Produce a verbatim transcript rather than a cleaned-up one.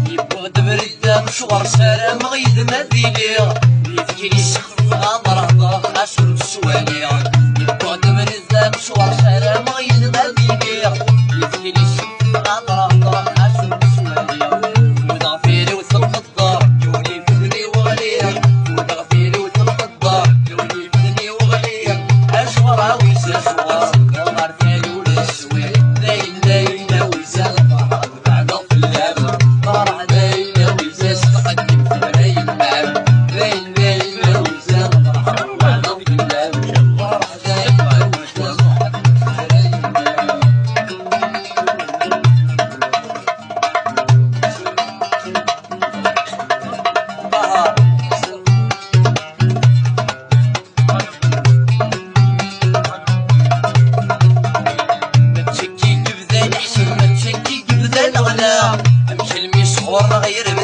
Yewweḍ-d abrid d amecwar, ssarameɣ yid-m ad iliɣ. Yefki-d ssexf ad rehḍeɣ, ɣas ur ttwaliɣ. Yewweḍ-d abrid d amecwar, ssarameɣ yid-m ad iliɣ. Yefki-d ssexf ad rehḍeɣ, ɣas ur ttwaliɣ. Nudaɣ tiriwt n lqeddar, yiwen ifenni weɣliɣ. Nudaɣ tiriwt n lqeddar, yiwen ifenni weɣliɣ. Acuɣer awis, acuɣer ɣer tali ur iswi. Dayen, dayen, awis, ad ferḥeɣ. Mačči akka i yebda leḥsab, mačči akka i yebda leɣla. Amek almi sɣur-neɣ yerba